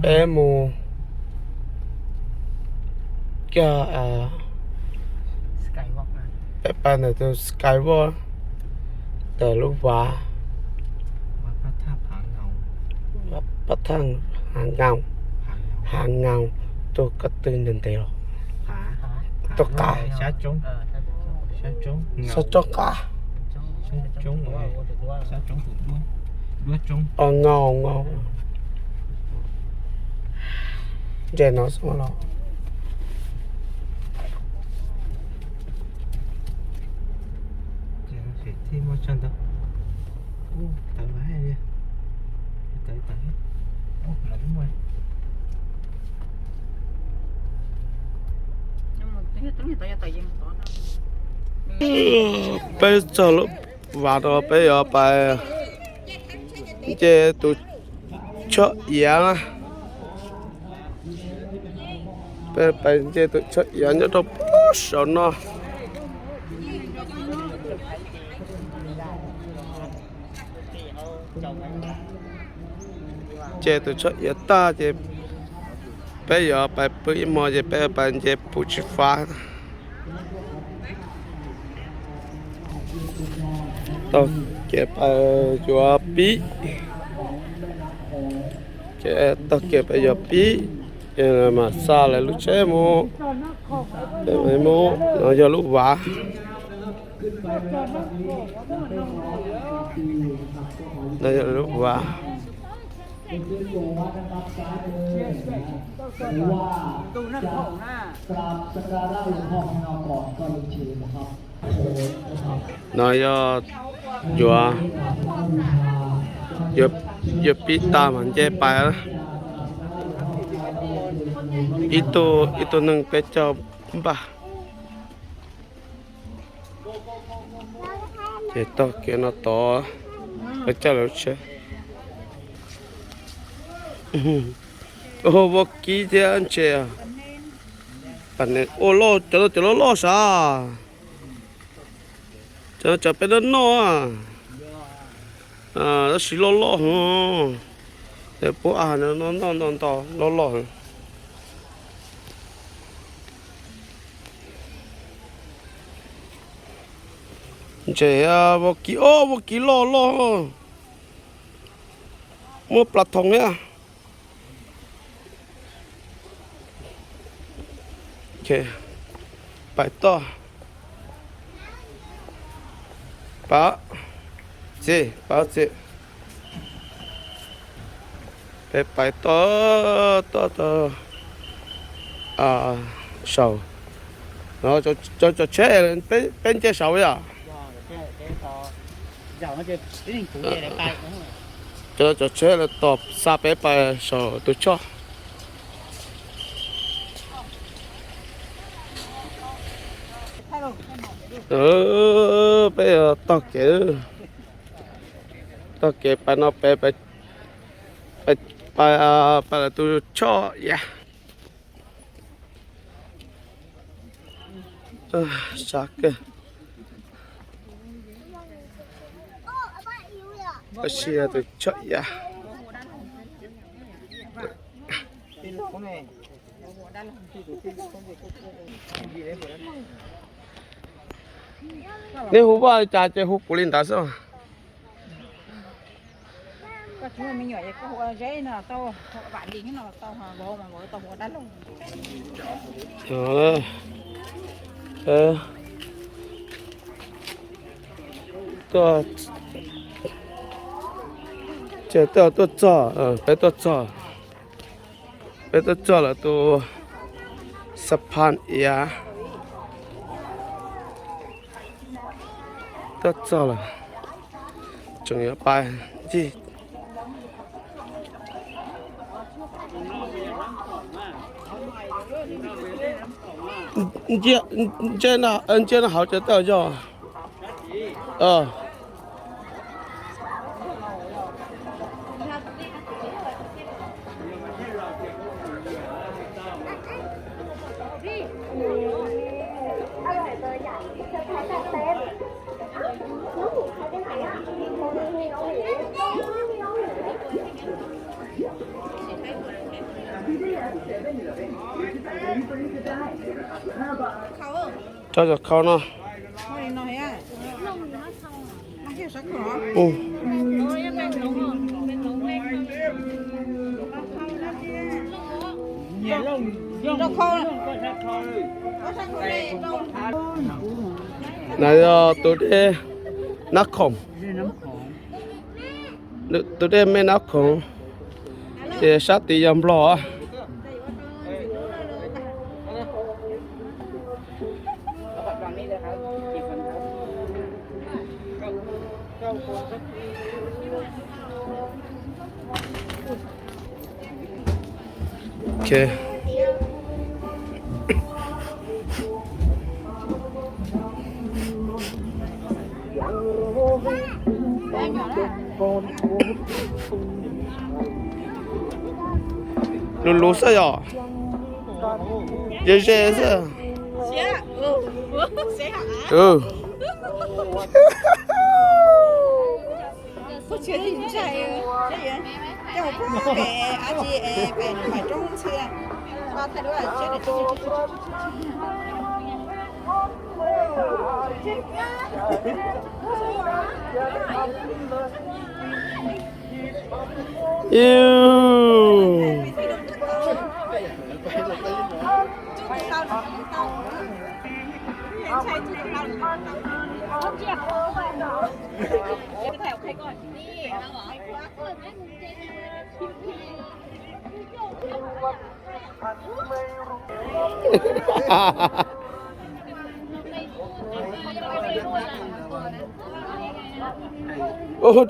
Peb mus kiag, peb pais ntawm tus Skywalk, ntawm lub vaj, pab thaj Hav Ngaus, Hav Ngaus, tus ko tw ntev ntev los, tus qav, sab tsoob qav, o, Ngaus, Ngaus, ntses no xwb los. Peb txog lub vaj no peb yuav pais nce tus choj iav na. Peb pais nce tus choj iav nyob rau pem saum no. Ces tus choj iav tag ces peb yuav pais pw ib hmo ces peb pais nce Phu Tsis Fab. Taug kev pais yuav pib, taug kev pais yuav pib, mam xa lawv lub tsheb mus. Peb mus, no yog lub vaj. Lub vaj. No yog yuav, yuav pib tag mas nce pais. Ib tug, ib tug neeg peb caug npaj. Ces taug kev no tod, peb caij lawv tsheb. Ua vaub kib thiab ntses. Ua loj, cov no cov loj loj sav. Cov no cov peb noj noj, tab sis loj loj heev. Puab av no noj ntau ntau loj loj heev. Ntses, vaub kib, o vaub kib loj loj, muaj plas thoom thiab. Pais toj, pab txiv, pab txiv. Peb pais toj, toj, toj saum. Cov tsheb, peb nce saum yom. Cov, cov tsheb lawv tos xa peb pais saum tus choj. Peb tog kev, tog kev pais no peb, pais, pais lawv tus choj iav. Sab kawg. Tab sis tus choj iav. Nej hu vaj li cas ces hu kuv li ntawd xwb. Tuaj, ces tuaj, tuaj txog, peb tuaj txog, peb tuaj txog lawv tus xab phas iav. Tuaj txog lawm, tseem yuav pais ncig. Ntsia no hauv cov tawj yog. Rau cov khau no. No yog tus dej Nab Khoom. Tus dej me Nab Khoom. Ces sab tid yog Nplog. Lus lus xwb yom. Ze ze xwb.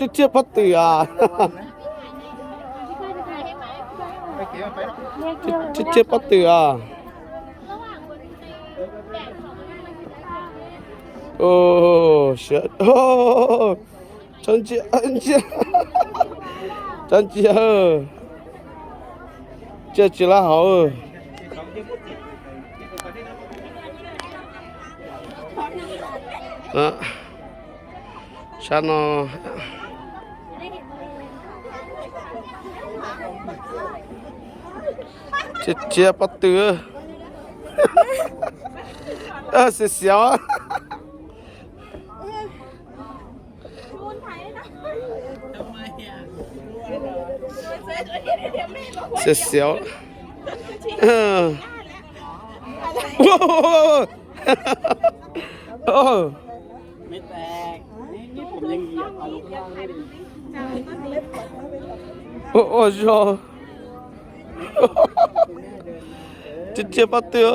Tsiab tsiab pob tw as. Tsiab tsiab pob tw as. Tsob ntsia, tsob ntsia, tsiab tsis lab hauv. Sab no. Tsiab tsiab pob tw. Xiav xiav. Xiav xiav. Ua zog. Tsiab tsiab pob tw.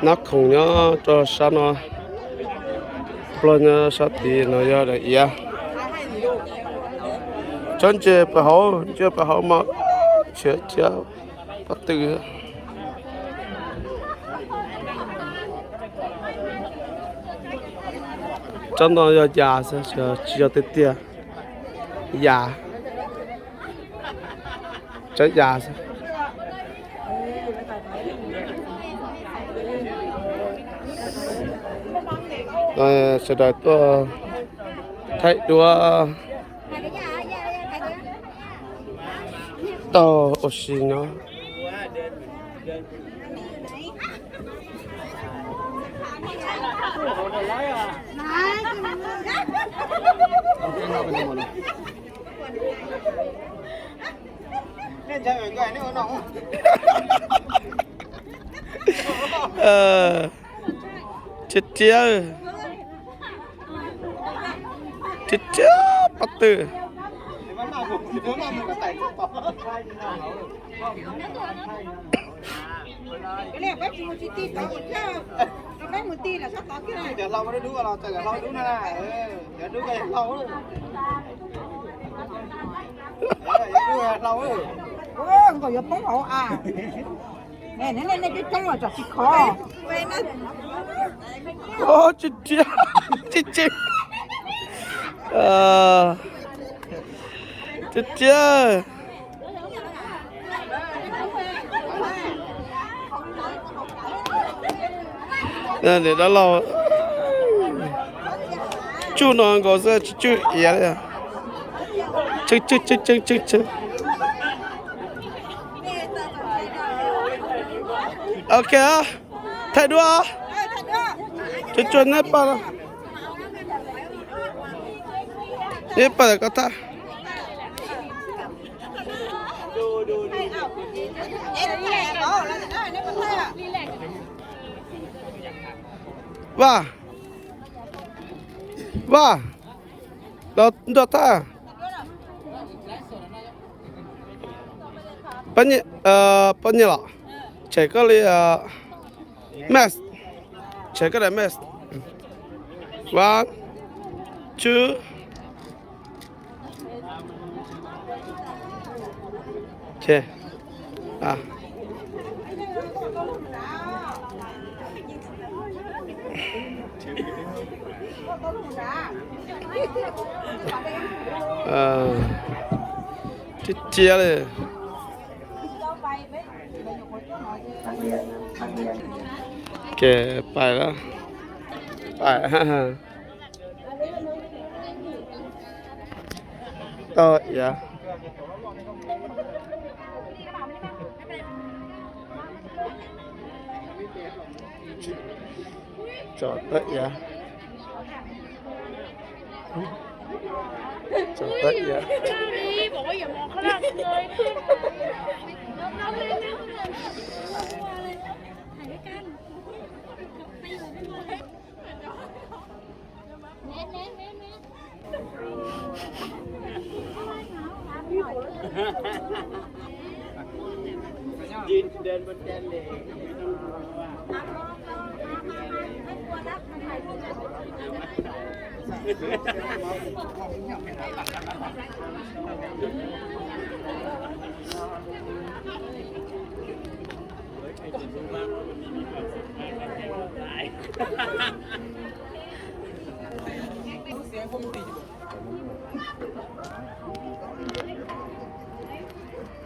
Nab khoom nyob rau sab no, nplog nyob sab tid no yog daim iav. Tsob ntses pem hauv, ntses pem hauv mas tshiab tshiab pob tw. Tsob no yog yas xwb, tsis yog tiag tiag. Yas, tsob yas xwb. Sawv daws tuaj thaij duab tau ua si no. Tsiab tsiab, tsiab tsiab pob tw. Tsis tsiab, tsis tsiab. Tiag tiag. Niam dab laug tsuj no nkaus xwb, tsis tsuj iav li. Tseeb tseeb tseeb tseeb tseeb tseeb. Ok, thaij duab. Tsuag tsuag neb paj, neb paj koj thaij. Vaj, vaj, los nrog thaij. Poj niam los, tshem koj li, mas, tshem koj daim mas. One, two. Tib cia li. Ces pais lawm, pais. Tau iav. Tso tawm iav. Tso tawm iav.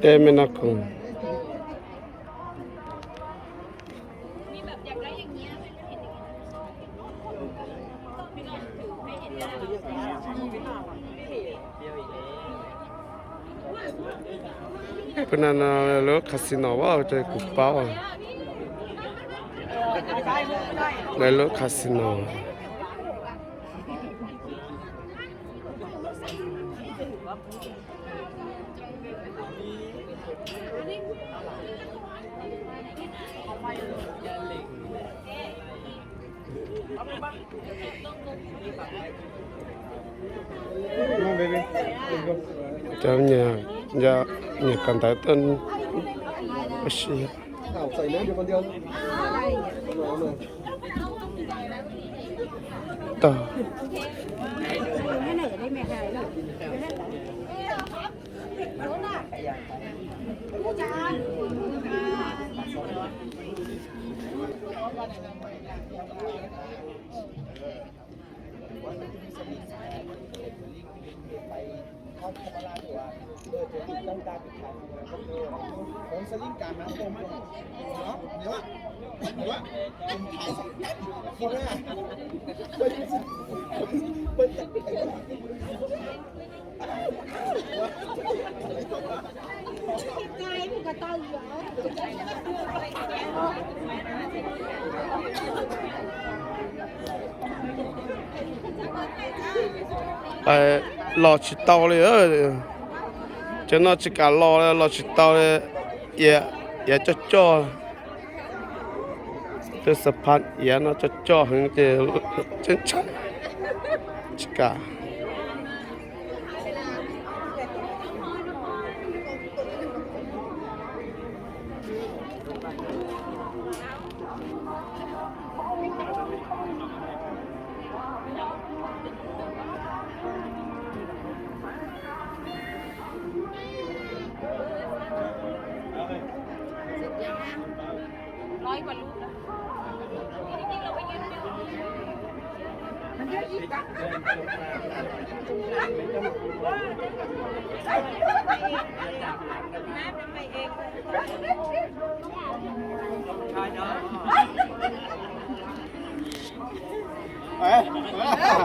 Dej me no koom. Peb no lub casino as, kuv paub. Lawv lub casino. Cov nyiam kawm ntawv tuaj ua si. Tag. Los tsis tau li. Cov no tsis kam los, los tsis tau li. Iav, iav coj coj. Tej xab phab iav no coj coj heev ces tseem tshaib, tsis kam.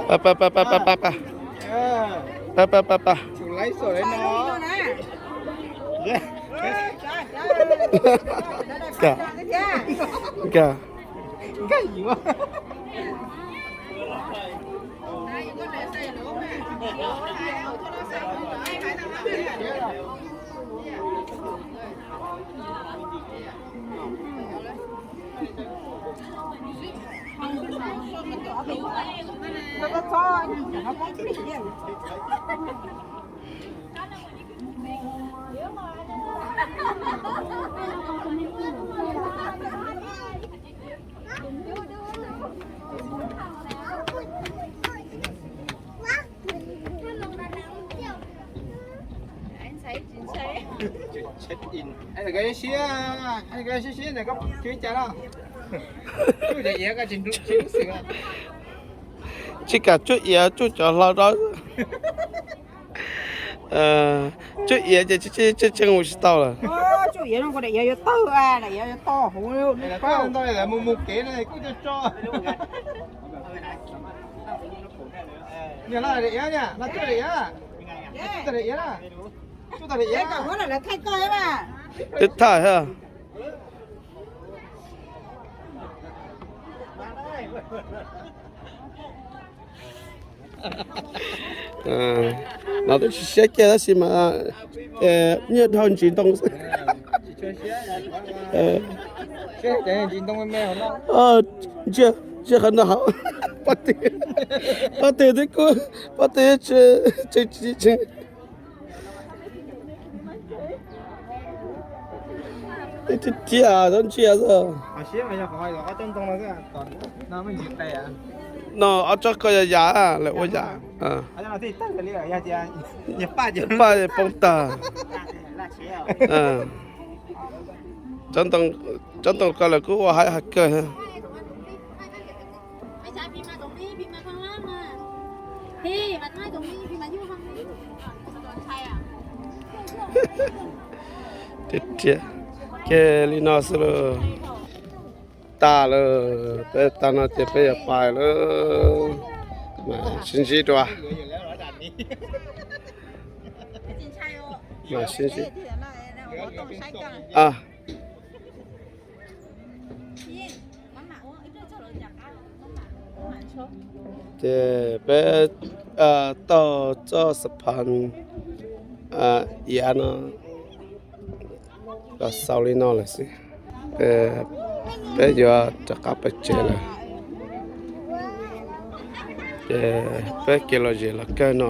Pab, pab, pab, pab, pab, pab. Pab, pab, pab, pab. Nkag. Nkag. Siab, siab, siab, siab, tsis kam tsuj iav tsuj cov hlau rau. Tsuj iav ces tseeb tseeb mus tsis tau lawm. Twb thaij thiab. No twb tsis siab kiag tab sis mas nyiaj dhau ntsis ntoo xwb. Ntsia, ntsia qhov no hauv. Pob tw, pob tw twb kub, pob tw tseem tsis tseem. Tiag tiag, txhob ntsia xwb. No ob tsob ko yog yam lawv ua yam. Paj poob tag. Tsob ntoo ko lawv kuj ua haib hav kawg. Tiag tiag, kiag li no xwb lauj. Tas lawm, peb tas no ces peb yuav pais lawm. Mas sib ntsib dua. Mas sib ntsib. Ces peb taug txoj xab pha iav no los xaus li no lawm xwb. Peb yuav rov qab pais tsev lawm. Ces peb kev lom zem los kawg no.